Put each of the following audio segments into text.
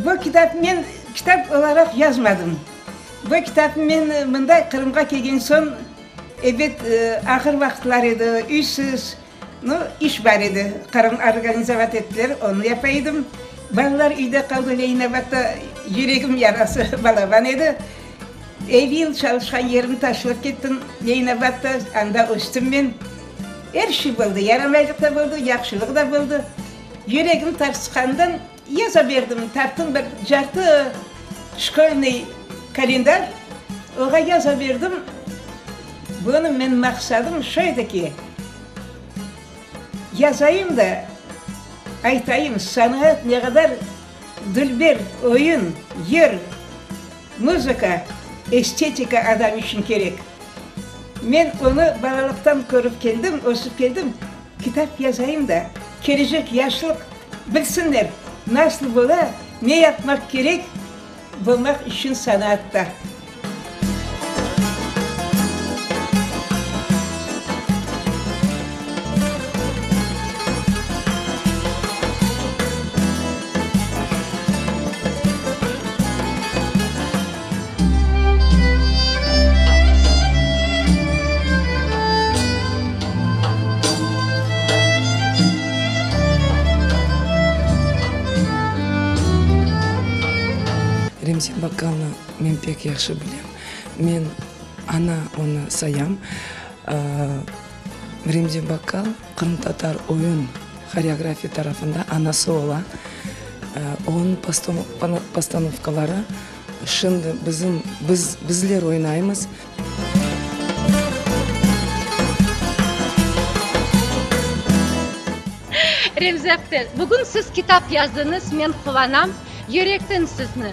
Bu kitap men kitap olaraq yazmadım. Bu kitapnı men mında Qırımğa kelgen soñ, ebet, ağır vaqıtlar edi, üysiz, nu, iş bar edi, Qırım organizovat ettiler, onı yapa edim. Balalar üyde qaldı, Leninabatta yüregim yarası balaban edi. Elli yıl çalışqan yerimni taşlap kettim, Leninabatta, anda östim men. Er şey boldı, yaramaylıq da boldı, yahşılıq da boldı. Yüregim tarsıqandan yaza berdim, taptım bir cartı şkolnıy kalendar, oğa yaza berdim. Bunı men maqsadım şu edi ki, yazayım da, aytayım, sanat ne qadar dülber, oyun, yır, muzıka, estetika adam içün kerek. Men onı balalıqtan körip keldim, ösip keldim. Kitap yazayım da, kelecek yaşlıq bilsinler, nasıl bola, ne yapmaq kerek bolmaq içün sanaatta. Remzi Bakkalnı men pek yahşı bilem. Men ana onı sayam. Remzi Bakkal qırımtatar oyun horeografiya tarafında anası ola. Onıñ postanovkaları şimdi bizim, biz, bizler oynaymız. Remzi apte, bugün siz kitap yazdıñız, men quvanam. Yürekten sizni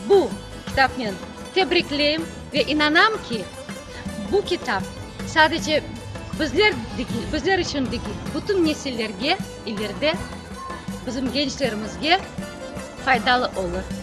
bu kitapnen tebrikleyim ve inanam ki, bu kitap sadece bizler degil, bizler içün degil, bütün nesillerge ileride bizim gençlerimizge faydalı olur.